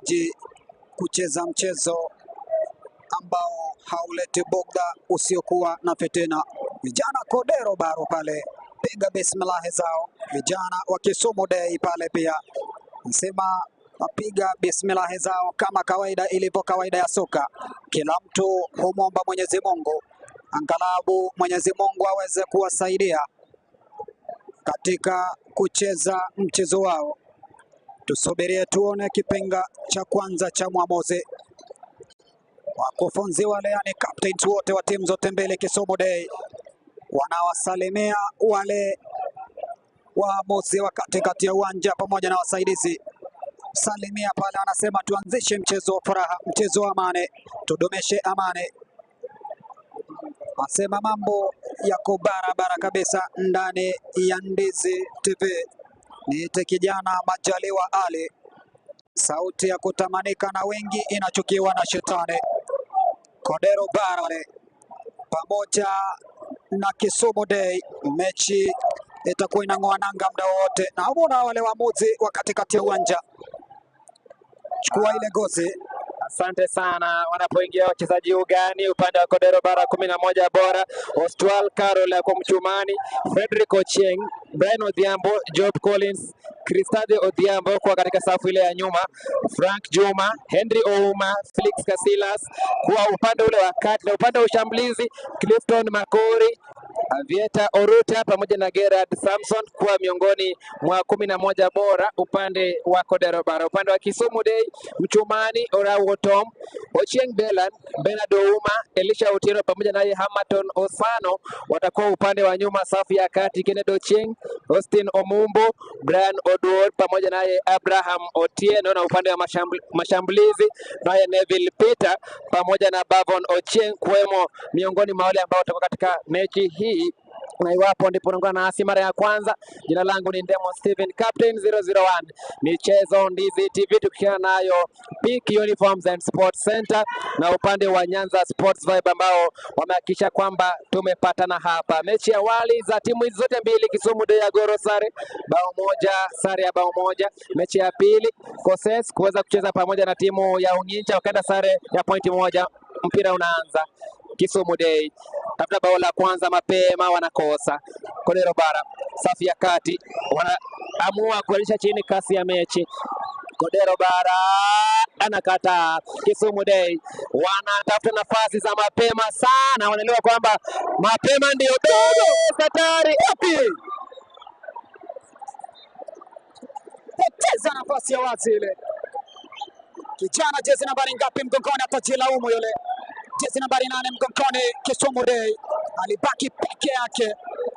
Wanahitaji kucheza mchezo ambao hauleti bugdha, usiokuwa na fitina. Vijana Kodero Baro pale piga bismillahi zao, vijana wa Kisumu Day pale pia nasema wapiga bismillahi zao kama kawaida ilivyo kawaida ya soka. Kila mtu humwomba Mwenyezi Mungu angalabu Mwenyezi Mungu aweze kuwasaidia katika kucheza mchezo wao. Tusubirie tuone kipenga cha kwanza cha mwamuzi. Wakufunzi wale, yani captains wote wa timu zote mbili, Kisumu Day wanawasalimia wale waamuzi wa katikati ya uwanja pamoja na wasaidizi. Salimia pale, wanasema tuanzishe mchezo wa furaha, mchezo wa amani, tudumishe amani. Wanasema mambo yako barabara kabisa ndani ya Ndizi TV. Niite kijana Majaliwa Ali, sauti ya kutamanika na wengi inachukiwa na shetani. Kodero Bara pamoja na Kisumu Day, mechi itakuwa inang'oa nanga muda wowote, na mbona wale waamuzi wa katikati ya uwanja, chukua ile gozi. Asante sana. Wanapoingia wachezaji ugani, upande wa Kodero Bara 11 bora, Ostwal Carol kwa mchumani, Frederick Ochieng, Brian Odhiambo, Job Collins, Cristade Odhiambo kwa katika safu ile ya nyuma, Frank Juma, Henry Ouma, Felix Casilas kwa upande ule wa kati, na upande wa ushambulizi Clifton Makori, Vieta Oruta pamoja na Gerard Samson kuwa miongoni mwa 11 bora upande wa Kodero Bara. Upande wa Kisumu Day, Mchumani Orau Tom, Ochieng Belan, Bernard Ouma, Elisha Otieno pamoja naye Hamaton Osano watakuwa upande wa nyuma, safu ya kati Kennedy Ochieng, Austin Omumbo, Brian Oduor pamoja naye Abraham Otieno, na upande wa mashambulizi naye Neville Peter pamoja na Bavon Ochieng kuwemo miongoni mwa wale ambao watakuwa katika mechi hii. Na iwapo ndipo unaungana nasi mara ya kwanza, jina langu ni Ndemo Steven, Captain 001, michezo Ndizi TV, tukiwa nayo Peak Uniforms and Sports Center na upande wa Nyanza Sports Vibe ambao wamehakikisha kwamba tumepatana hapa. Mechi ya awali za timu hizi zote mbili, Kisumu Day ya Goro sare bao moja, sare ya bao moja. Mechi ya pili Koses kuweza kucheza pamoja na timu ya Unginja wakaenda sare ya pointi moja. Mpira unaanza Kisumu Day tafuta bao la kwanza mapema, wanakosa. Kodero Bara safu ya kati wanaamua kualisha chini kasi ya mechi. Kodero Bara anakataa. Kisumu Day wanatafuta nafasi za mapema sana, wanaelewa kwamba mapema ndio best. Hatari Wapi? Poteza nafasi ya wazi ile. Kijana jezi nambari ngapi mgongoni atajilaumu yule. Jezi nambari 8 mgongoni Kisumu Day alibaki peke yake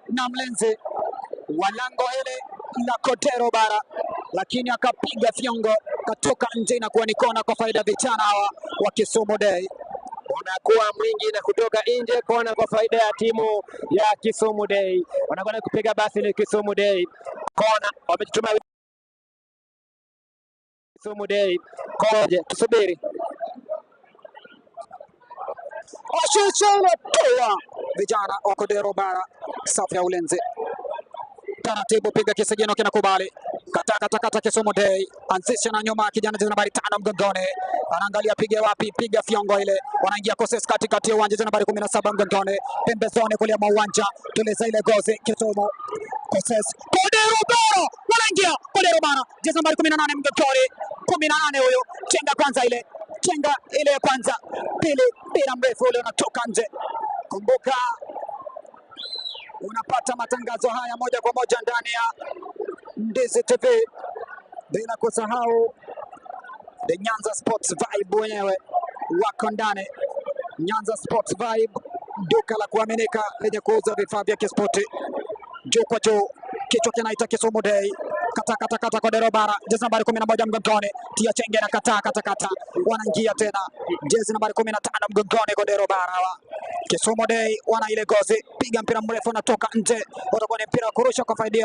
na mlinzi wa lango hili la Kodero Bara, lakini akapiga fyongo katoka nje, inakuwa ni kona kwa faida vijana hawa wa Kisumu Day. Unakuwa mwingi na kutoka nje, kona kwa faida ya timu ya Kisumu Day. Wanakwenda kupiga basi ni Kisumu Day, kona wamejituma Kisumu Day. Koje, tusubiri Oshiche ile toa vijana wa Kodero Bara, safu ya ulinzi taratibu, piga kisigino kinakubali, kata kata kata. Kisumu Day anzisha na nyuma, kijana jezi nambari 5 mgongoni, anaangalia piga wapi, piga fiongo ile, wanaingia Koses katikati ya uwanja, jezi nambari 17 mgongoni, pembezoni kulia mwa uwanja, tuliza ile gozi Kisumu Koses Kodero Bara wanaingia Kodero Bara, jezi nambari 18 mgongoni, 18 huyo, chenga kwanza ile, chenga ile ya kwanza, pili, mpira mrefu ule unatoka nje. Kumbuka unapata matangazo haya moja kwa moja ndani ya Ndizi TV, bila kusahau The Nyanza Sports Vibe wenyewe wako ndani. Nyanza Sports Vibe, duka la kuaminika lenye kuuza vifaa vya kispoti. Juu kwa juu, kichwa kinaita Kisumu Day. Kata kata kata Kodero Bara, jezi nambari 11 mgongoni, tia chenge na kata kata kata, wanaingia tena jezi nambari 15 mgongoni Kodero Bara wa Kisumu Day wana ile gozi, piga mpira mrefu unatoka nje, utakuwa ni mpira wa kurusha kwa faida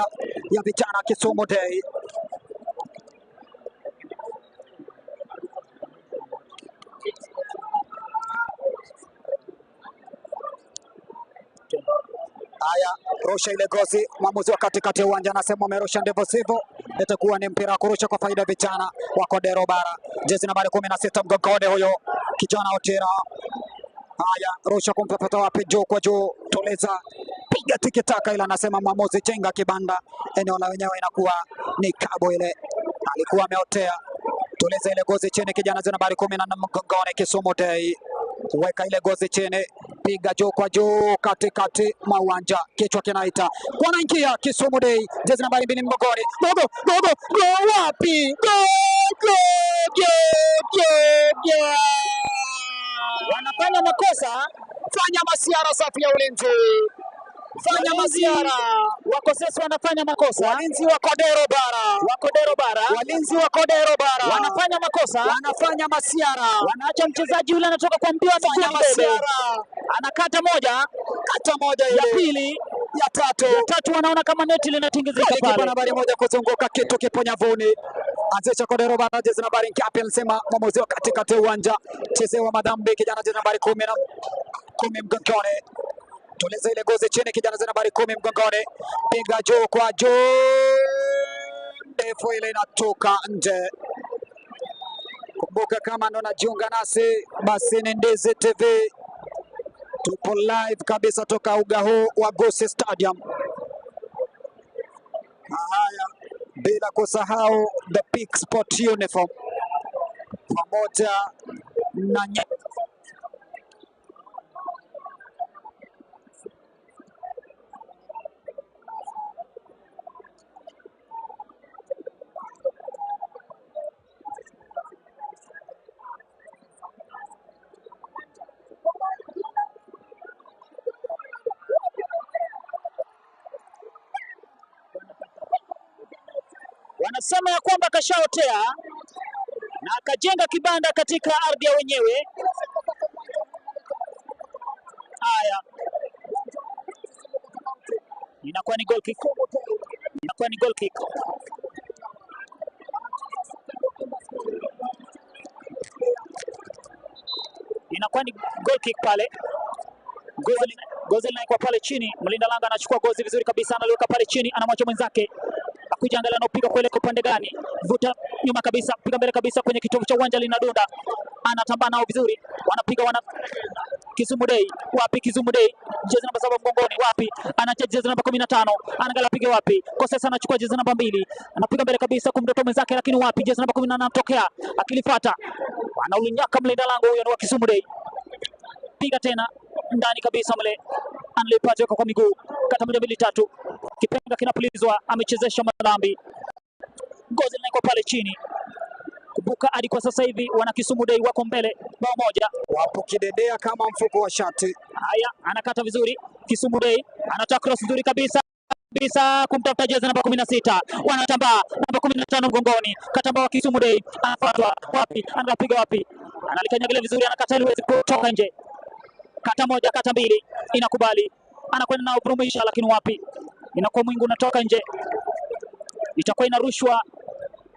ya vijana Kisumu Day. Haya, rusha ile gozi. Mwamuzi wa katikati ya uwanja anasema amerusha ndivyo sivyo, itakuwa ni mpira wa kurusha kwa faida ya vijana wa Kodero Bara. Jezi nambari 16 mgongoni huyo kijana Otera. Haya, rusha kumpepeta wapi? Juu kwa juu, tuliza, piga tikitaka, ila anasema mwamuzi jenga kibanda. Eneo la wenyewe inakuwa ni kabo ile, alikuwa ameotea. Tuliza ile gozi chini, kijana jezi nambari 14 mgongoni, Kisumu Day. Weka ile gozi chini, piga juu kwa juu, katikati mwa uwanja, kichwa kinaita, wanaingia Kisumu Day, jezi nambari 2 mgongoni, gogo gogo go, wapi? Go go go go go! Wanafanya makosa, Fanya masiara safu ya ulinzi, fanya masiara. Wakosesi wanafanya makosa, Walinzi wa Kodero Bara, wa Kodero Bara walinzi wa Kodero Bara wanafanya makosa, wanafanya masiara, wanaacha mchezaji yule anatoka kwa mpira fanya miguu mbele, masiara, anakata moja, kata moja ya ile, pili, ya tatu ya tatu, wanaona kama neti linatingizika Golikipa pale. nambari 1 kuzunguka kitu kipo nyavuni. Anzisha Kodero Bara, jezi nambari ngapi? Alisema mwamuzi wa katikati ya uwanja, chezewa madhambi kijana, jezi nambari 10 mgongoni. Tuliza ile gozi chini, kijana, jezi nambari 10 mgongoni, piga juu kwa juu, ndefu ile inatoka nje. Kumbuka kama ndo najiunga nasi, basi ni Ndizi TV, tupo live kabisa toka uga huu wa Gusii Stadium. Haya, bila kusahau the Peak Sport uniform pamoja na Wanasema ya kwamba kashaotea na akajenga kibanda katika ardhi ya wenyewe. Haya, inakuwa ni goal kick, inakuwa ni goal kick. Inakuwa ni goal kick pale. Gozi linawekwa pale chini, mlinda lango anachukua gozi vizuri kabisa, analiweka pale chini, anamwacha mwenzake akuja angalia anapiga kuelekea upande gani, vuta nyuma kabisa, piga mbele kabisa kwenye kitovu cha uwanja, linadunda, anatambaa nao vizuri, wanapiga wana Kisumu Day, wapi Kisumu Day, jezi namba 7 mgongoni, wapi anacheza jezi namba 15, anaangalia piga wapi, kwa sasa anachukua jezi namba 2, anapiga mbele kabisa kumtoto mwenzake, lakini wapi, jezi namba 18 anatokea akilifuata, anaulinyaka mlinda lango huyo ni wa Kisumu Day, piga tena ndani kabisa mle, analipata kwa miguu, kata 1 2 3, kipenga kinapulizwa, amechezesha madhambi, gozi linawekwa pale chini. Kumbuka hadi kwa sasa hivi wana Kisumu Day wako mbele bao 1. Wapo kidedea kama mfuko wa shati. Haya, anakata vizuri Kisumu Day, anatoa cross nzuri kabisa kabisa kumtafuta jezi namba 16, wanatambaa namba 15 mgongoni, katambaa wa Kisumu Day, anafuatwa wapi, anapiga wapi, analikanyagilia vizuri, anakata ili iweze kutoka nje. Kata moja, kata mbili, inakubali, anakwenda nao vurumisha, lakini wapi, inakuwa mwingi unatoka nje, itakuwa inarushwa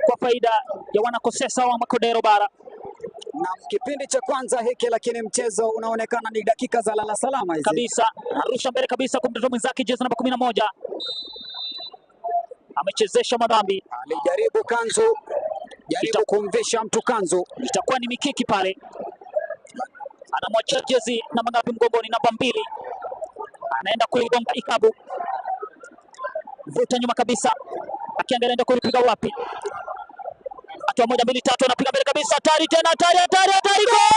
kwa faida ya wanakosesa wa Makodero Bara. Na kipindi cha kwanza hiki, lakini mchezo unaonekana ni dakika za lala salama hizi kabisa. Arusha mbele kabisa kumtoto mwenzake jezi namba 11, amechezesha madhambi, Alijaribu kanzu, jaribu kumvisha mtu kanzu, itakuwa ni mikiki pale, anamwachia jezi namba ngapi mgongoni? Namba 2, anaenda kuigonga ikabu, vuta nyuma kabisa, akiangalia enda kuipiga wapi, hatua 1 2 3, anapiga mbele kabisa, hatari tena, hatari, hatari, hatari, gol!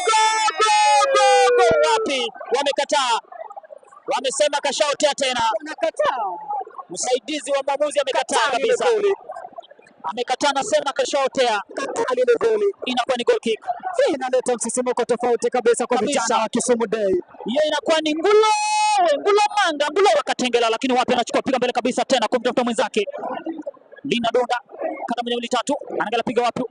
Gol, gol, gol! Wapi, wamekataa, wamesema kashaotea tena. Wanakataa. Msaidizi wa mwamuzi amekataa Kataa lile kabisa, goli, amekataa, nasema kashaotea, kataa lile goli. inakuwa ni goal kick. Hii inaleta msisimko tofauti kabisa kwa Kabisa. vijana wa Kisumu Day. Hiyo inakuwa ni ngulo ngulo manga ngulo wakatengela, lakini wapi, anachukua piga mbele kabisa tena kumtafuta mwenzake, lina donda kata 1 2 3, anaangalia piga wapi,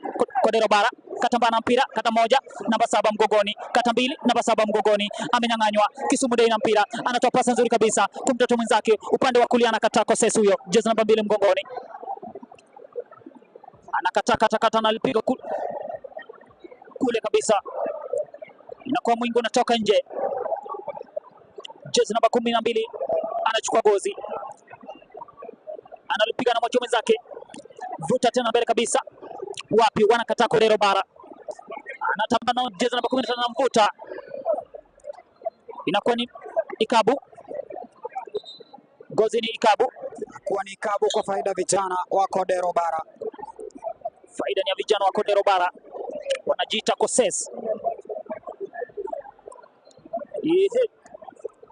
Kodero Bara kata na mpira kata 1 namba 7 mgongoni, kata 2 namba 7 mgongoni, amenyang'anywa Kisumu Day na mpira, anatoa pasi nzuri kabisa kumtafuta mwenzake upande wa kulia, anakataa Kosesi huyo, jezi namba 2 mgongoni, anakataa kata kata, analipiga kule kabisa, inakuwa mwingi unatoka nje. Jezi namba 12 anachukua gozi, analipiga na mwacho mwenzake, vuta tena mbele kabisa, Wapi wanakataa Kodero Bara. Anatamba na jezi namba 15 anamvuta. Inakuwa ni ikabu. Gozi ni ikabu. Kuwa ni ikabu kwa faida vijana wa Kodero Bara. Faida ni ya vijana wa Kodero Bara. Wanajiita Koses. Ehe.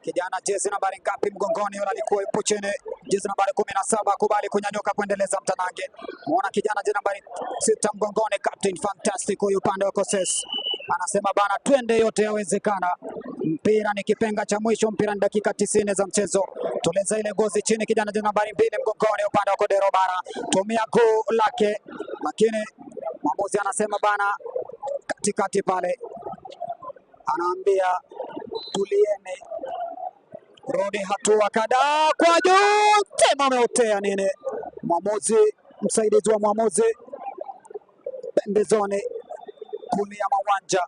Kijana jezi nambari ngapi mgongoni yule alikuwa yupo chini, jezi nambari 17 kubali kunyanyuka kuendeleza mtanange. Muona kijana jezi nambari 6 mgongoni, Captain Fantastic huyu upande wa Koses anasema bana, twende, yote yawezekana. Mpira ni kipenga cha mwisho, mpira ni dakika 90 za mchezo. Tuliza ile gozi chini, kijana jezi nambari 2 mgongoni upande wa Kodero Bara, tumia guu lake, lakini mwamuzi anasema bana, katikati pale, anaambia tulieni, rudi hatua kadhaa kwa juu, tema ameotea nini? Mwamuzi, msaidizi wa mwamuzi pembezoni kulia mawanja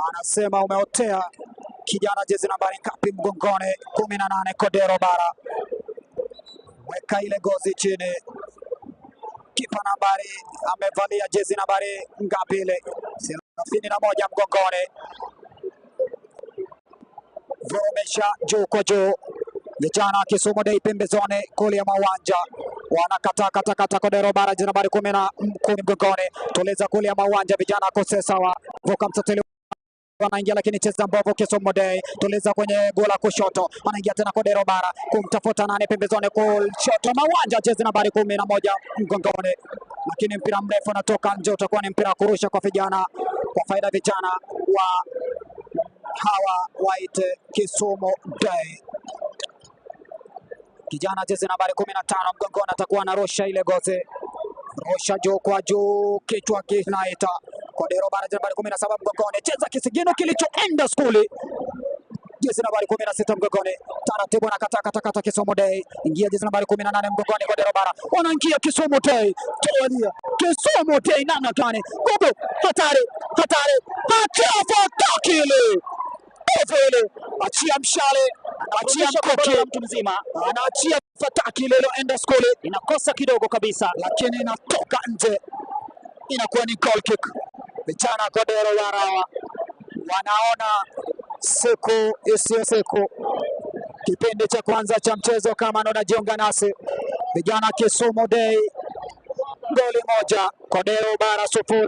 anasema umeotea kijana, jezi nambari ngapi mgongoni? 18 Kodero Bara, weka ile gozi chini. Kipa nambari amevalia jezi nambari ngapi ile? 31 mgongoni, vurumesha juu kwa juu. Vijana Kisumu Day pembezoni kulia mawanja wanakataa kata kata Kodero Bara, jezi nambari 10 mgongoni, tuliza kulia mawanja, vijana Kosesa vuka mstatili wanaingia lakini cheza mbovu Kisumu Day, tuliza kwenye gola kushoto, wanaingia tena Kodero Bara kumtafuta nane pembezoni kushoto mawanja, jezi nambari 11 mgongoni, lakini mpira mrefu unatoka nje, utakuwa ni mpira wa kurusha kwa vijana, kwa faida vijana wa hawa waite Kisumu Day. Kijana jezi nambari 15 mgongoni atakuwa anarusha ile gozi, rusha juu kwa juu, kichwa kinaita Kodero Bara, jezi nambari 17 mgongoni, cheza kisigino kilichoenda skuli, jezi nambari 16 mgongoni, taratibu na kata kata kata Kisumu Day, ingia jezi nambari 18 mgongoni, Kodero Bara wanaingia Kisumu Day, tulia Kisumu Day namna gani? Gogo hatari hatari, hatari ile, achia mshale, achia Anakurudisha kwa mkuki, bora la mtu mzima. anaachia fataki ile iliyoenda skuli, Inakosa kidogo kabisa. lakini inatoka nje, inakuwa ni goal kick. Vijana Kodero Bara wanaona siku isiyo siku. Kipindi cha kwanza cha mchezo, kama ndo unajiunga nasi, vijana Kisumu Day goli 1, Kodero Bara 0,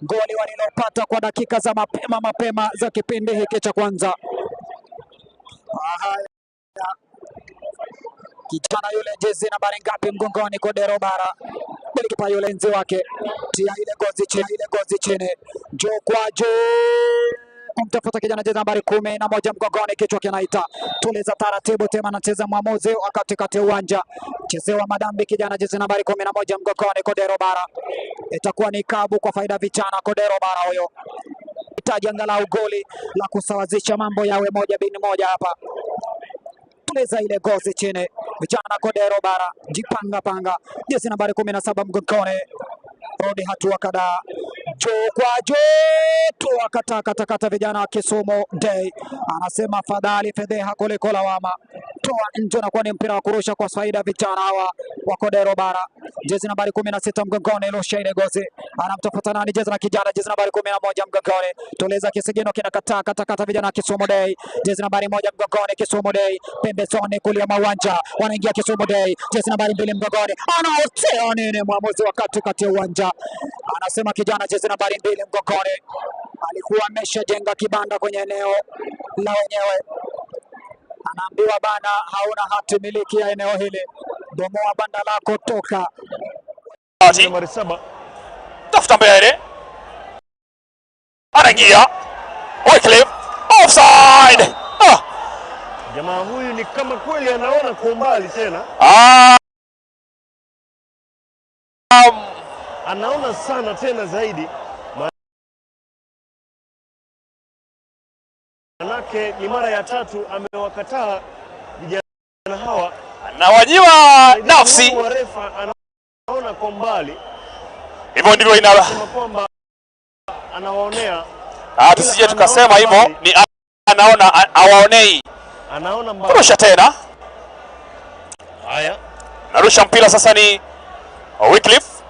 goli walilopata kwa dakika za mapema mapema za kipindi hiki cha kwanza. Haya, kijana yule jezi nambari ngapi mgongoni, Kodero Bara, golikipa yule nzi wake, tia ile gozi chini, ile gozi chini, juu kwa juu kumtafuta kijana jezi nambari 11 mgongoni, kichwa kinaita, tuliza taratibu, tema anacheza mwamuzi wa katikati uwanja, chezewa madambi kijana jezi nambari 11 mgongoni, Kodero Bara. Itakuwa ni kabu kwa faida vijana Kodero Bara, huyo hitaji angalau goli la kusawazisha mambo yawe 1-1 hapa. Tuliza ile gozi chini, vijana Kodero Bara, jipanga panga, jezi nambari 17 mgongoni, rudi hatua kadhaa juu kwa juu tu, akata kata kata vijana wa Kisumu Day, anasema fadhali fedheha kuliko lawama. Toa nje, na kuwa ni mpira wa kurusha kwa faida vijana hawa wa Kodero Bara. Jezi nambari 16 mgongoni, rusha ile gozi, anamtafuta nani? Jezi na kijana, jezi nambari 11 mgongoni, tuliza kisigino kinakataa kata kata vijana wa Kisumu Day, jezi nambari 1 mgongoni, Kisumu Day, pembezoni kulia mawanja, wanaingia Kisumu Day, jezi nambari 2 mgongoni, anaotea nini mwamuzi wa katikati ya uwanja anasema kijana jezi nambari 2 mgongoni alikuwa ameshajenga kibanda kwenye eneo la wenyewe, anaambiwa bana, hauna hati miliki ya eneo hili, bomoa banda lako, toka. Nambari 7 Tafuta mbele, anaingia Wycliffe, offside. Ah, Jamaa huyu ni kama kweli anaona kwa umbali tena, anaona sana tena zaidi, manake ni mara ya tatu amewakataa vijana hawa. Na wajiwa nafsi Huyu wa refa anaona kwa mbali, hivyo ndivyo ina sema kwamba anawaonea, tusije tukasema hivyo ni anaona awaonei. anaona mbali. Kurusha tena, Haya, narusha mpira sasa ni Wycliffe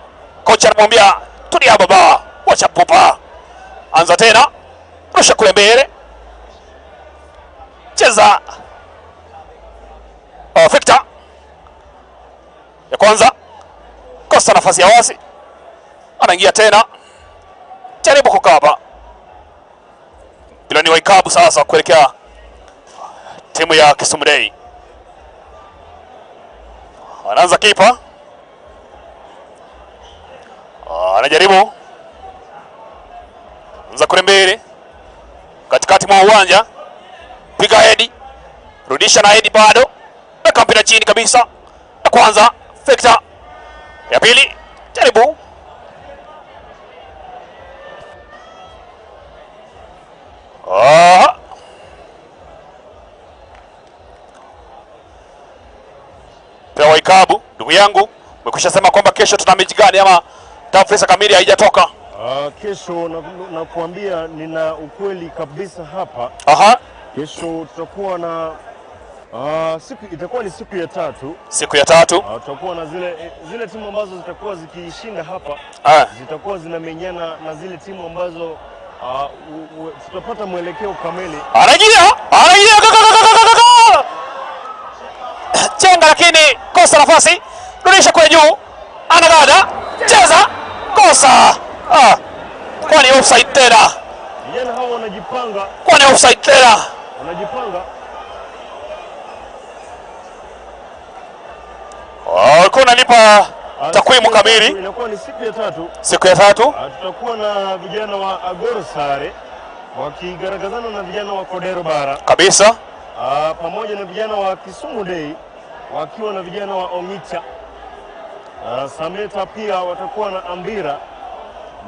Kocha anamwambia tulia baba, wacha pupa. Anza tena, rusha kule mbele, cheza. Victor ya kwanza kosa nafasi ya wazi, anaingia tena, jaribu kukaba bila ni waikabu sasa kuelekea timu ya Kisumu Day. Anaanza kipa, anajaribu anza kule mbele katikati mwa uwanja, piga hedi, rudisha na hedi, bado weka mpira chini kabisa. Ya kwanza Victor, ya pili jaribu Mpira wa ikabu, ndugu yangu, umekwisha sema kwamba kesho tuna mechi gani ama taarifa kamili haijatoka? Kesho nakuambia nina ukweli kabisa hapa. Aha. Kesho tutakuwa na siku itakuwa ni siku ya tatu. Siku ya tatu. Tutakuwa na zile timu ambazo zitakuwa zikishinda hapa zitakuwa zinamenyana na zile timu ambazo tutapata mwelekeo kamili. Anaingia, anaingia chenga, lakini kosa nafasi, rudisha kule juu, anagada, cheza, kosa. Kwani offside tena? Vijana hao wanajipanga. Kwani offside tena? Wanajipanga. Ulikuwa unanipa takwimu kamili. Inakuwa ni siku ya tatu. Siku ya tatu. Tutakuwa na vijana wa Agoro Sare wakigaragazana na vijana wa Kodero Bara. Kabisa. Pamoja na vijana wa Kisumu Day wakiwa na vijana wa Ongicha. Sameta pia watakuwa na Ambira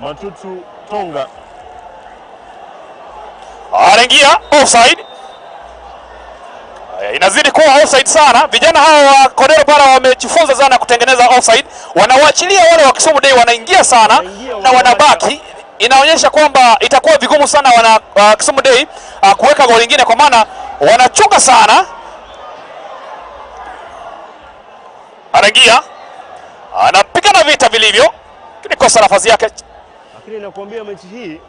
Matutu Tonga. Anaingia offside. Inazidi kuwa offside sana. Vijana hawa wa Kodero Bara wamejifunza sana kutengeneza offside. Wanawaachilia wale wa Kisumu Day, wanaingia sana na wanabaki. Inaonyesha kwamba itakuwa vigumu sana wana Kisumu Day kuweka goli lingine, kwa maana wanachunga sana. Anaingia, anapiga na vita vilivyo, lakini kosa nafasi yake. Lakini nakwambia mechi hii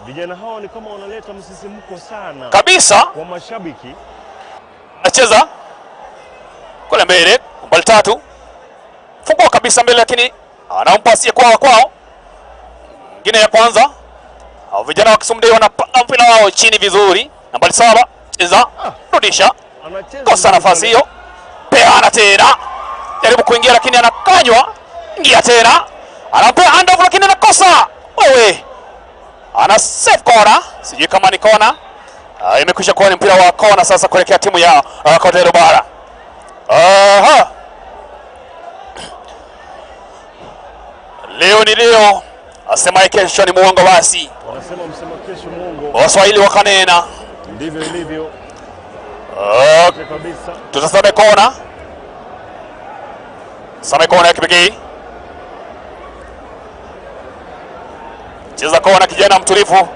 vijana hawa ni kama wanaleta msisimko sana kabisa kwa mashabiki. Anacheza kule mbele, mbali tatu, fungua kabisa mbele, lakini anampa asiye kwao kwao. Nyingine ya kwanza, vijana wa Kisumu Day wanapanga mpira wao chini vizuri. Nambari 7 cheza, rudisha, kosa nafasi hiyo, peana tena, jaribu kuingia lakini anakanywa, ingia tena, anampea handoff lakini anakosa. Wewe ana save corner, sijui kama ni corner. Imekwisha kuwa ni mpira wa kona sasa kuelekea timu ya Kodero Bara. Aha. Leo ni leo, asemaye kesho ni muongo basi. Wanasema msema kesho muongo. Waswahili wakanena. Ndivyo ilivyo. Kabisa. Tutasame kona. Same kona ya kipekee. Cheza kona, kijana mtulivu.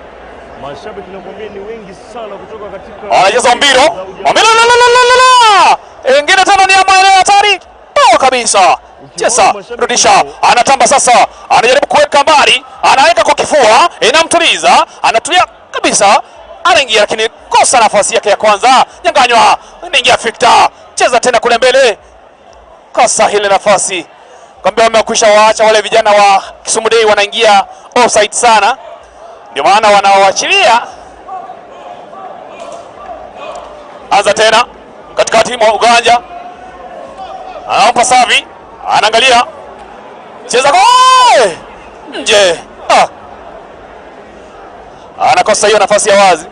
Mashabiki nakwambia ni wengi sana kutoka katika anacheza mpira. Mpira la la la la. Ingine tena ni maeneo hatari. Poa kabisa. Cheza, rudisha. Anatamba sasa. Anajaribu kuweka mbali, anaweka kwa kifua, inamtuliza, anatulia kabisa. Anaingia lakini kosa nafasi yake ya kwanza. Nyanganywa, anaingia Victor. Cheza tena kule mbele. Kosa ile nafasi. Kwambia wamekwisha waacha wale vijana wa Kisumu Day wanaingia offside sana. Ndio maana wanaoachilia. Anza tena katikati mwa uwanja. Anampa Savi, anaangalia. Cheza gol! Nje. Anakosa hiyo nafasi ya wazi.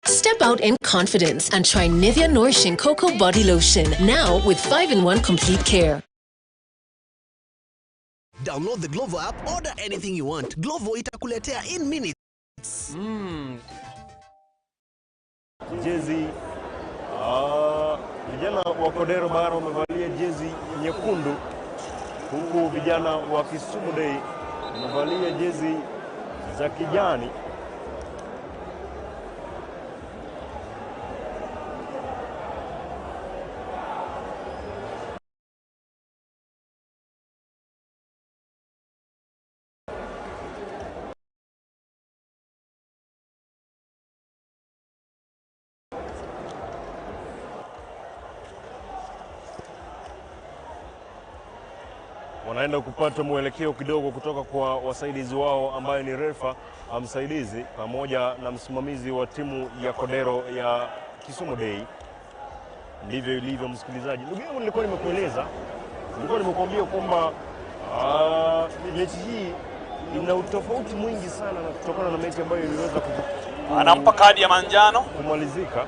Step out in confidence and try Nivea Nourishing Cocoa Body Lotion, now with 5-in-1 complete care. Download the Glovo app, order anything you want. Glovo itakuletea in minutes. Jezi vijana wa Kodero Bara wamevalia jezi nyekundu, huku vijana wa Kisumu Day wamevalia jezi za kijani. Wanaenda kupata mwelekeo kidogo kutoka kwa wasaidizi wao ambaye ni refa msaidizi pamoja na msimamizi wa timu ya Kodero ya Kisumu Day. Ndivyo ilivyo, msikilizaji. Ndugu yangu, nilikuwa nimekueleza, nilikuwa nimekuambia kwamba mechi hii ina utofauti mwingi sana na kutokana na mechi ambayo iliweza Anampa kadi ya manjano kumalizika.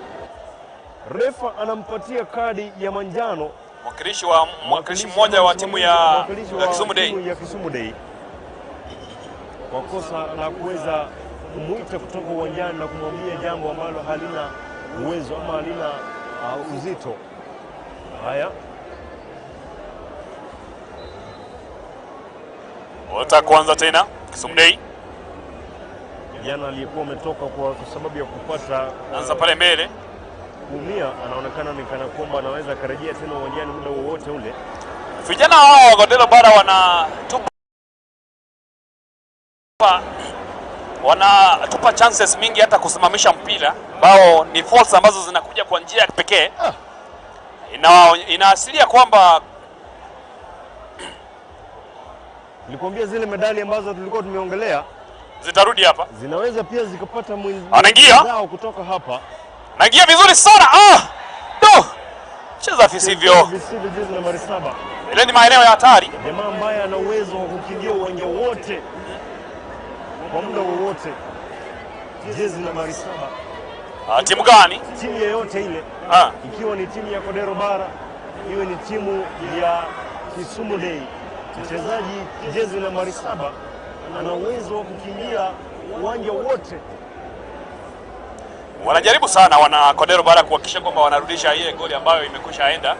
Refa anampatia kadi ya manjano mwakilishi mmoja wa timu ya Kisumu Day ya Kisumu Day kwa kosa la kuweza kumwita kutoka uwanjani na kumwambia jambo ambalo halina uwezo ama halina uzito. Haya, Wanataka kuanza tena Kisumu Day. Jana aliyekuwa ametoka kwa sababu ya kupata anza pale mbele kuumia, anaonekana ni kana kwamba anaweza akarejea tena uwanjani muda wowote ule. Vijana hao wa Kodero Bara wanatupa chances mingi hata kusimamisha mpira ambao ni falls ambazo zinakuja kwa njia ya kipekee. Inaasilia kwamba nilikwambia zile medali ambazo tulikuwa tumeongelea zitarudi hapa, zinaweza pia zikapata anaingia kutoka hapa. Anaingia vizuri sana. Do cheza visivyo. Visivyo jezi nambari 7. Ile ni maeneo ya hatari. Jamaa ambaye ana uwezo wa kukimbia uwanja wote kwa muda wowote. Jezi nambari 7. Timu gani? Timu yoyote ile. Ikiwa ni timu ya Kodero Bara, iwe ni timu ya Kisumu Day. Mchezaji jezi nambari 7 ana uwezo wa kukimbia uwanja wote. Wanajaribu sana wana Kodero Bara kuhakikisha kwamba wanarudisha ile goli ambayo imekwisha enda.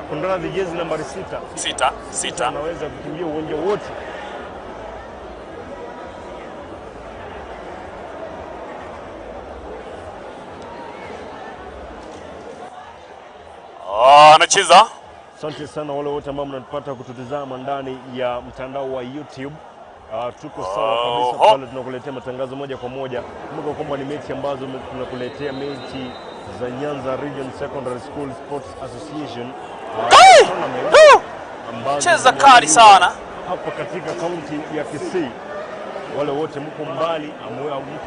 Kunradhi, jezi nambari 6. 6. Anaweza kukimbia uwanja wote. Anacheza. Asante sana wale wote ambao mnatupata kututazama ndani ya mtandao wa YouTube. Tuko sawa kabisa pale, tunakuletea matangazo moja kwa moja. Kumbuka kwamba ni mechi ambazo tunakuletea mechi za Nyanza Region Secondary School Sports Association tournament. Cheza kali sana hapa katika kaunti ya Kisii. Wale wote mko mbali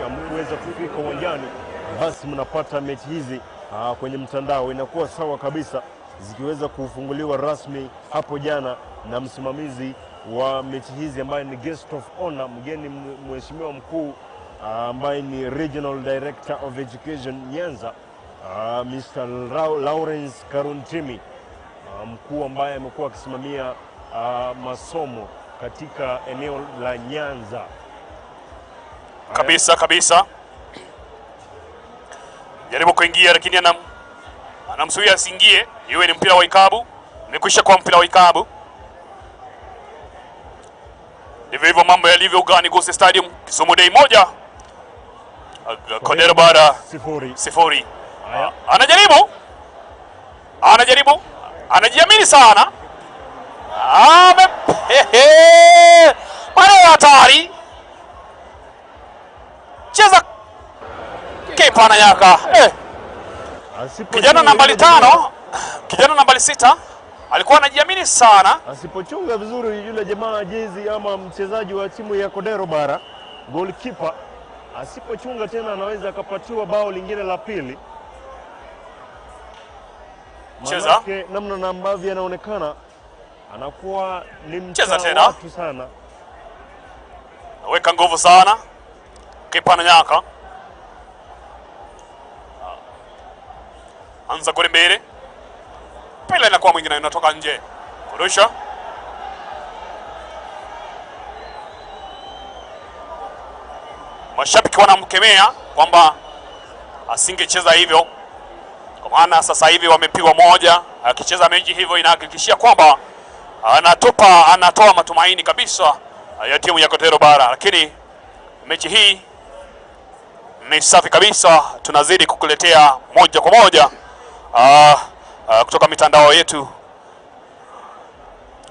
hamweza kufika uwanjani, basi mnapata mechi hizi kwenye mtandao, inakuwa sawa kabisa, zikiweza kufunguliwa rasmi hapo jana na msimamizi wa mechi hizi ambaye ni guest of honor, mgeni mheshimiwa mkuu ambaye ni Regional Director of Education Nyanza, Mr. Lawrence Karuntimi, mkuu ambaye amekuwa akisimamia masomo katika eneo la Nyanza. Kabisa kabisa. Jaribu kuingia lakini anamzuia asiingie. Iwe ni mpira wa ikabu. Imekwisha kwa mpira wa ikabu. Ndivyo hivyo mambo yalivyo ugani Gusii Stadium. Kisumu Day 1, Kodero Bara 0. Anajaribu. Anajaribu. Anajiamini sana. Maneno hatari. Cheza kipa ananyaka. Kijana nambari 5, kijana nambari 6 alikuwa anajiamini sana. Asipochunga vizuri yule jamaa jezi ama mchezaji wa timu ya Kodero Bara, goalkeeper, asipochunga tena anaweza akapatiwa bao lingine la pili. Cheza. Manake namna na ambavyo anaonekana anakuwa ni Cheza tena. watu sana. Naweka nguvu sana. Kipa ananyaka. Anza kule mbele. Pele inakuwa mwingine inatoka nje. Kurusha. Mashabiki wanamkemea kwamba asingecheza hivyo, kwa maana sasa hivi wamepigwa moja. Akicheza mechi hivyo inahakikishia kwamba anatoa matumaini kabisa ya timu ya Kotero Bara, lakini mechi hii ni safi kabisa. Tunazidi kukuletea moja kwa moja kutoka mitandao yetu.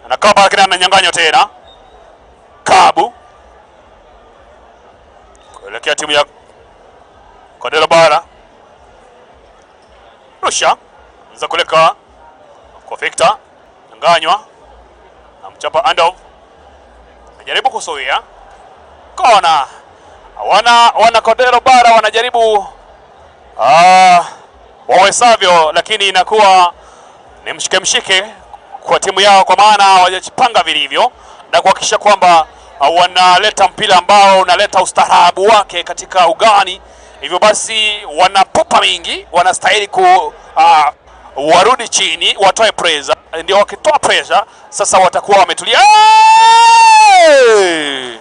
Anakaba lakini ananyang'anywa tena. Kabu kuelekea timu ya Kotero Bara. Rusha anza kuleka kwa Victor, nyang'anywa na mchapa Andov, anajaribu kuzuia kona. Wana Kotero Bara wanajaribu wawezavyo, lakini inakuwa ni mshike mshike kwa timu yao, kwa maana hawajajipanga vilivyo na kuhakikisha kwamba wanaleta mpira ambao unaleta ustaarabu wake katika ugani. Hivyo basi wanapopa mingi, wanastahili ku warudi chini, watoe pressure. Ndio wakitoa pressure sasa watakuwa wametulia. Hey!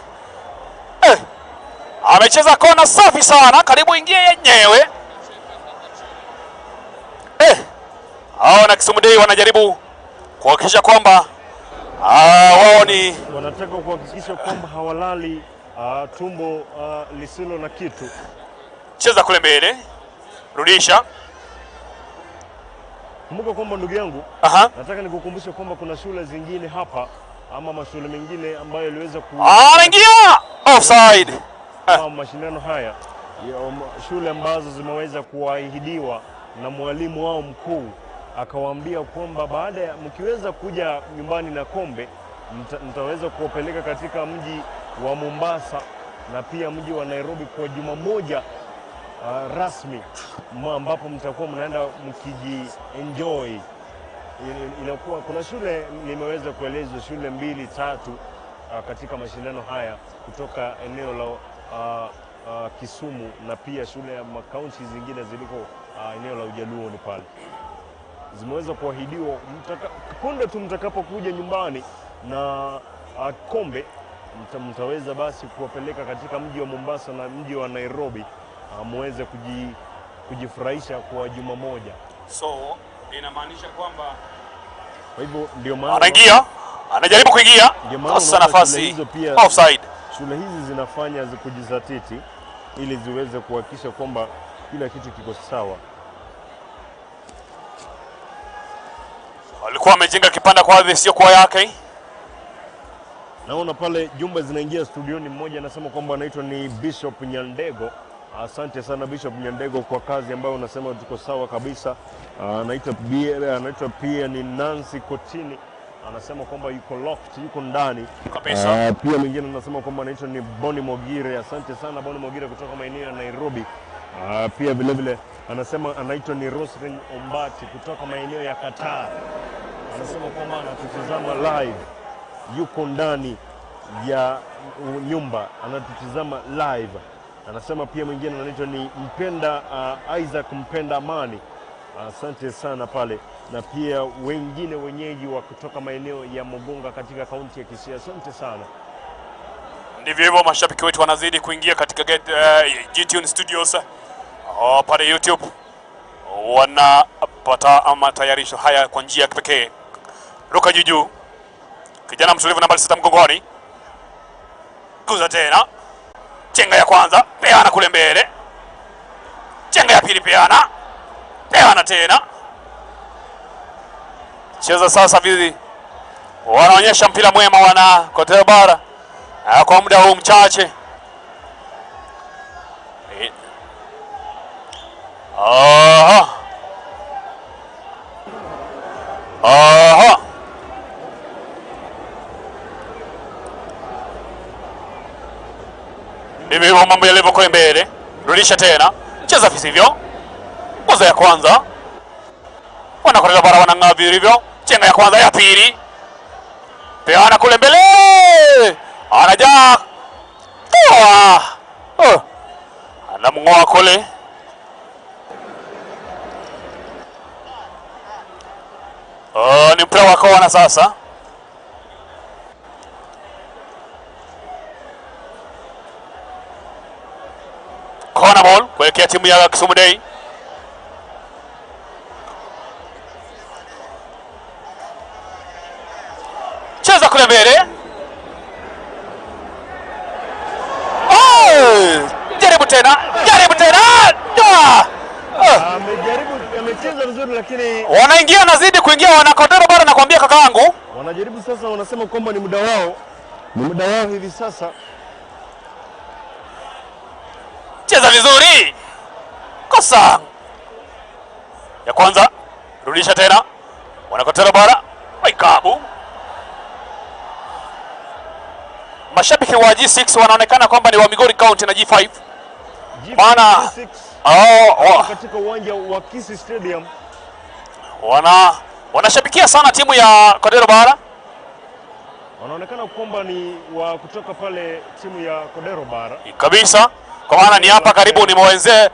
Hey! Amecheza kona safi sana, karibu ingie yenyewe. Hao na Kisumu Day wanajaribu kuhakikisha kwamba wao ni wanataka kuhakikisha kwamba hawalali tumbo lisilo na kitu. Cheza kule mbele, rudisha. Kumbuka kwamba ndugu yangu, nataka nikukumbushe kwamba kuna shule zingine hapa ama mashule mengine ambayo yaliweza ku anaingia offside. Mashindano haya ya, shule ambazo zimeweza kuahidiwa na mwalimu wao mkuu akawaambia kwamba baada ya mkiweza kuja nyumbani na kombe mtaweza kuwapeleka katika mji wa Mombasa na pia mji wa Nairobi kwa juma moja rasmi ambapo mtakuwa mnaenda mkiji enjoy. Inakuwa kuna shule nimeweza kuelezwa shule 2 3 katika mashindano haya kutoka eneo la Kisumu na pia shule ya makaunti zingine ziliko eneo la Ujaluoni pale zimeweza kuahidiwa punde tu mtakapokuja nyumbani na kombe mtaweza basi kuwapeleka katika mji wa Mombasa na mji wa Nairobi muweze kujifurahisha kwa juma moja. So inamaanisha kwamba kwa hivyo ndio maana anaingia, anajaribu kuingia, kosa nafasi, offside. Shule hizi zinafanya kujizatiti ili ziweze kuhakikisha kwamba kila kitu kiko sawa. Alikuwa amejenga kipanda kwa ardhi sio kwa yake. Naona pale jumba zinaingia studioni, mmoja anasema kwamba anaitwa ni Bishop Nyandego. Asante sana Bishop Nyandego kwa kazi ambayo unasema tuko sawa kabisa. Anaitwa pia ni Nancy Kotini, anasema kwamba yuko locked, yuko ndani kabisa. Pia mwingine anasema kwamba anaitwa ni Boni Mogire. Asante sana Boni Mogire kutoka maeneo ya Nairobi. Pia vile vile anasema anaitwa ni Roslyn Ombati kutoka maeneo ya Qatar. Anasema kwamba anatutazama live, yuko ndani ya nyumba anatutazama live. Anasema pia mwingine anaitwa ni Mpenda Isaac Mpenda Amani. Asante sana pale, na pia wengine wenyeji wa kutoka maeneo ya Mogonga katika kaunti ya Kisii. Asante sana. Ndivyo hivyo, mashabiki wetu wanazidi kuingia katika G-Tune Studios pale YouTube, wanapata matayarisho haya kwa njia ya kipekee. Ruka juju, kijana mtulivu nambari 6 mgongoni, kuza tena chenga ya kwanza, peana kule mbele, chenga ya pili, peana peana tena, cheza sasa vizi. Wanaonyesha mpira mwema wana Kotero Bara kwa muda huu mchache. Aha. Aha. Ndivyo hivyo mambo yalivyo kule mbele. Rudisha tena, cheza visivyo. Nguzo ya kwanza wana Kotero Bara wanang'aa vilivyo. Chenga ya kwanza, ya pili, peana kule mbele, anajaa toa, anamngoa kule. Ni mpira wa kona sasa. Corner ball kuelekea timu ya Kisumu Day. Cheza kule mbele, tena, jaribu tena. Ah! Amejaribu, amecheza vizuri, lakini Wanaingia nazidi kuingia wanakodoro bara, nakwambia kakaangu. Wanajaribu sasa, wanasema kwamba ni muda wao, ni muda wao hivi sasa. Cheza vizuri, kosa ya kwanza, rudisha tena, wanakotero bara Waikabu. Mashabiki wa G6 wanaonekana kwamba ni wa Migori County na G5. Maana- G6 Oh. katika uwanja wa Kisii Stadium. Wanashabikia sana timu ya Kodero Bara. Wanaonekana kwamba ni wa kutoka pale timu ya Kodero Bara. Kabisa, kwa maana ni hapa karibu ni mwenze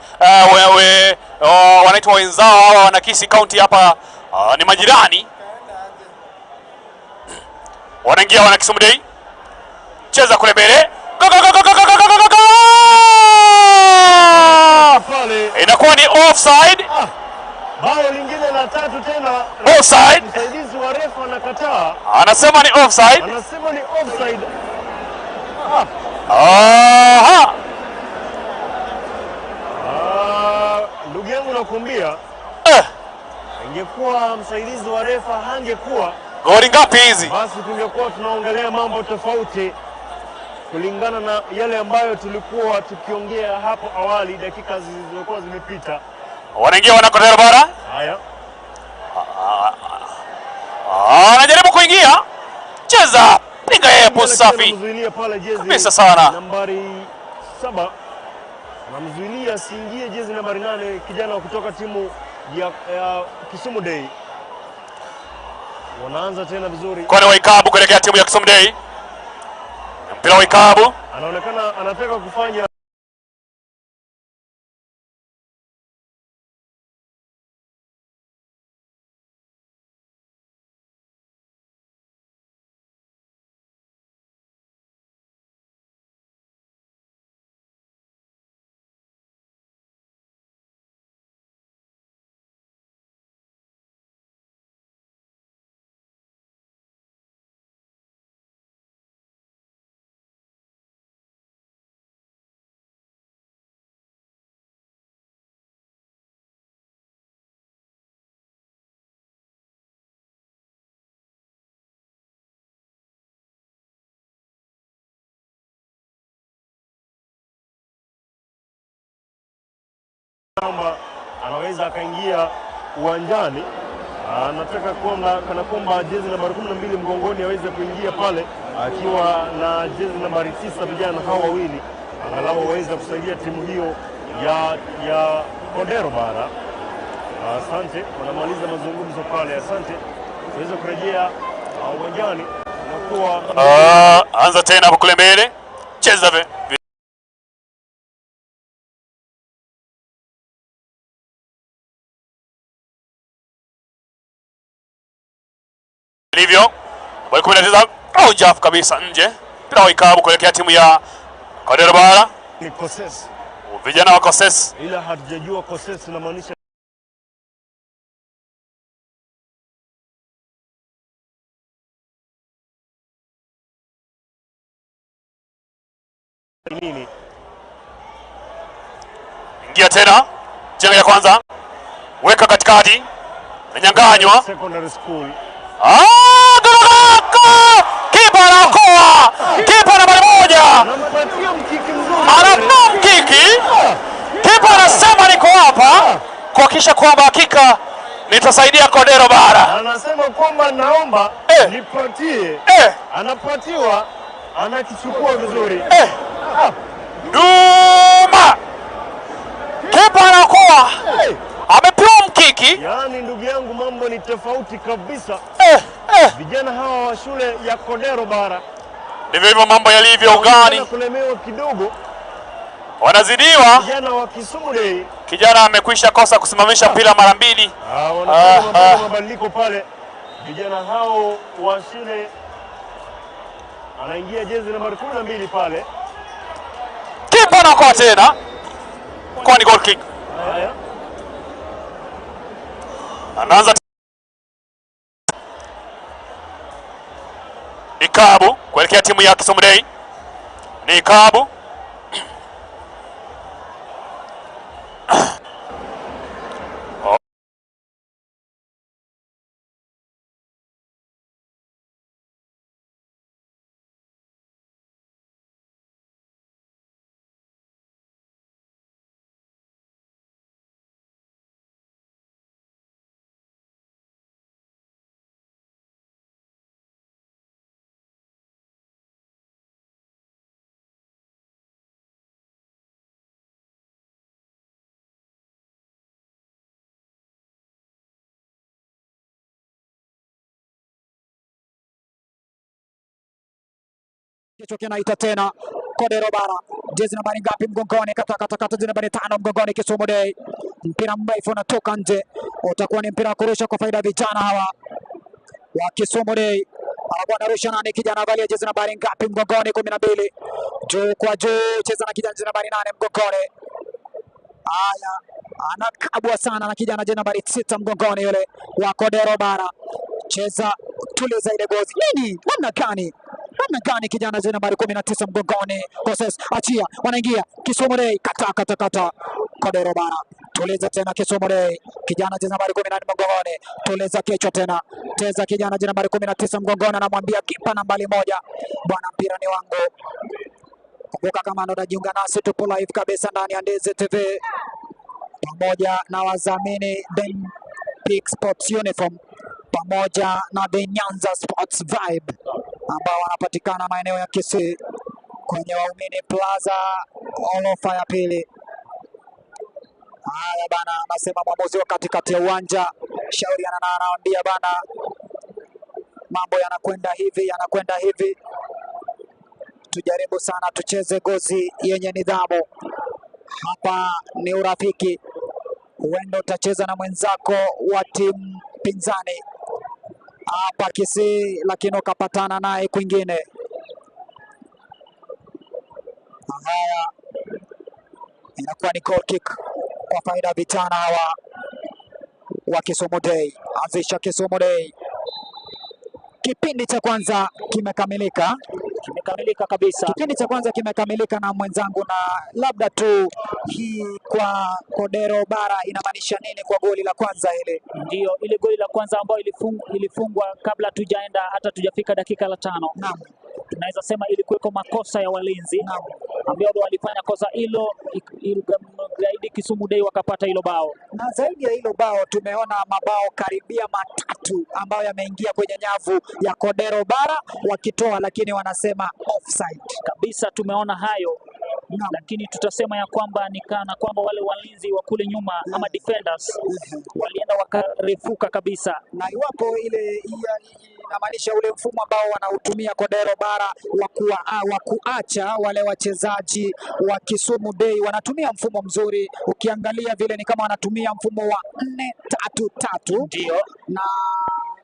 wanaitwa wenzao hawa wana Kisii County hapa, ni majirani. Wanaingia wana Kisumu Day, cheza kule mbele, go go go go go go go go go go! Pale Inakuwa ni offside. Bao lingine la tatu tena. Offside. Msaidizi wa refa anakataa, Anasema ni offside. Anasema ni offside. Aha. Ndugu yangu nakwambia, ingekuwa msaidizi wa refa hangekuwa, Goli ngapi hizi? Basi tungekuwa tunaongelea mambo tofauti kulingana na yale ambayo tulikuwa tukiongea hapo awali dakika zilizokuwa zimepita. Wanaingia wanakotea bara. Haya. Anajaribu kuingia. Cheza. Piga yeye hapo safi. Anamzuilia pale jezi Kabisa sana. nambari 7. Anamzuilia asiingie jezi nambari 8, kijana wa kutoka timu ya Kisumu Day. Wanaanza tena vizuri. Kwani Waikabu kuelekea timu ya Kisumu Day. Mpira wa Ikabu. Anaonekana anataka kufanya kwamba anaweza akaingia uwanjani. Anataka kwamba kana kwamba jezi nambari 12 mgongoni aweze kuingia pale akiwa na jezi nambari 9. Vijana hao wawili angalau waweze kusaidia timu hiyo ya Kodero Bara. Asante, wanamaliza mazungumzo pale. Asante, tuweze kurejea uwanjani na kuwa Anza tena hapo kule mbele. Cheza vilivyo. Nambari 19 Rojaf kabisa nje. Mpira wa ikabu kuelekea timu ya Kodero Bara. Ni Koses. Vijana wa Koses. Ila hatujajua Koses inamaanisha nini? Ingia tena. Jenga ya kwanza. Weka katikati. Nanyang'anywa. Secondary school. Gol! Kipa anaokoa. Kipa nambari 1. Anampatia mkiki mzuri. Anampa mkiki. Kipa anasema niko hapa kuhakikisha kwamba hakika nitasaidia Kodero Bara. Anasema kwamba naomba nipatie. Anapatiwa, anakichukua vizuri. Duma. Kipa anaokoa. Amepewa mkiki. Yaani ndugu yangu mambo ni tofauti kabisa. Vijana hawa wa shule ya Kodero Bara. Ndivyo hivyo mambo yalivyo ugani. Wanaonekana kulemewa kidogo. Wanazidiwa. Vijana wa Kisumu Day. Kijana amekwisha kosa kusimamisha mpira mara mbili. Wanafanya mabadiliko pale. Vijana hao wa shule, anaingia jezi nambari 12 pale. Kipa anaokoa tena. Kwa ni goal kick. Haya. Anaanza Ikabu kuelekea timu ya Kisumu Day. Ni Ikabu. Kichwa kinaita tena Kodero Bara, jezi nambari ngapi mgongoni? Kata kata kata, jezi nambari 5 mgongoni, Kisumu Day. Mpira mrefu unatoka nje, utakuwa ni mpira wa kurusha kwa faida ya vijana hawa wa Kisumu Day. Anakuwa anarusha nani? Kijana avalia jezi nambari ngapi mgongoni? 12, juu kwa juu, cheza na kijana jezi nambari 8 mgongoni. Haya, anakabwa sana na kijana jezi nambari 6 mgongoni yule wa Kodero Bara. Cheza, tuliza ile gozi. Nini? Namna gani? Namna gani kijana jezi nambari 19 mgongoni? Koses, achia, wanaingia Kisumu Day, kata kata kata. Kodero Bara. Tuliza tena Kisumu Day. Kijana jezi nambari 14 mgongoni. Tuliza kichwa tena. Cheza kijana jezi nambari 19 mgongoni, anamwambia kipa nambari 1. Bwana, mpira ni wangu. Kumbuka kama ndo unajiunga nasi, tupo live kabisa ndani ya Ndizi TV pamoja na wadhamini The Big Sports Uniform pamoja na The Nyanza Sports Vibe ambao wanapatikana maeneo ya Kisii kwenye Waumini Plaza orofa ya pili. Haya bana, anasema mwamuzi wa katikati ya uwanja shauri, anaambia bana, mambo yanakwenda hivi, yanakwenda hivi, tujaribu sana tucheze gozi yenye nidhamu. Hapa ni urafiki, huenda utacheza na mwenzako wa timu pinzani hapa Kisii, lakini ukapatana naye kwingine. Haya, inakuwa ni goal kick kwa faida ya vijana hawa wa Kisumu Day. Anzisha Kisumu Day. Kipindi cha kwanza kimekamilika. Kimekamilika kabisa. Kipindi cha kwanza kimekamilika na mwenzangu, na labda tu hii kwa Kodero Bara inamaanisha nini kwa goli la kwanza hili? Ndio ile goli la kwanza ambayo ilifungwa kabla tujaenda hata tujafika dakika la 5. Naam. Tunaweza sema ilikuweko makosa ya walinzi ambao walifanya kosa hilo, zaidi Kisumu Day wakapata hilo bao. Na zaidi ya hilo bao tumeona mabao karibia matatu ambayo yameingia kwenye nyavu ya Kodero Bara wakitoa, lakini wanasema offside kabisa. Tumeona hayo. Naam. Lakini tutasema ya kwamba ni kana kwamba wale walinzi wa kule nyuma ama defenders walienda wakarefuka kabisa. Na iwapo ile inamaanisha ule mfumo ambao wanautumia Kodero Bara wa kuacha wale wachezaji wa Kisumu Day wanatumia mfumo mzuri. Ukiangalia vile ni kama wanatumia mfumo wa 4-3-3, ndio, na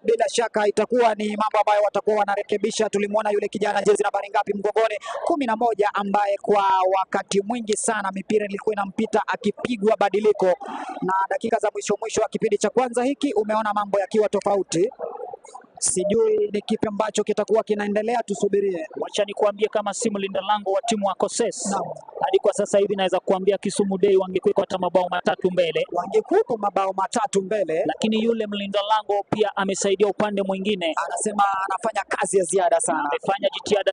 bila shaka itakuwa ni mambo ambayo watakuwa wanarekebisha. Tulimwona yule kijana jezi nambari ngapi mgongoni, 11, ambaye kwa wakati mwingi sana mipira ilikuwa inampita akipigwa badiliko, na dakika za mwisho mwisho wa kipindi cha kwanza hiki umeona mambo yakiwa tofauti. Sijui ni kipi ambacho kitakuwa kinaendelea, tusubirie. Wacha nikuambie kama si mlinda lango wa timu wa Koses, hadi kwa sasa hivi naweza kuambia Kisumu Day wangekuwa hata mabao 3 mbele. Wangekuwepo mabao 3 mbele. Lakini yule mlinda lango pia amesaidia upande mwingine. Anasema anafanya kazi ya ziada sana. Amefanya jitihada.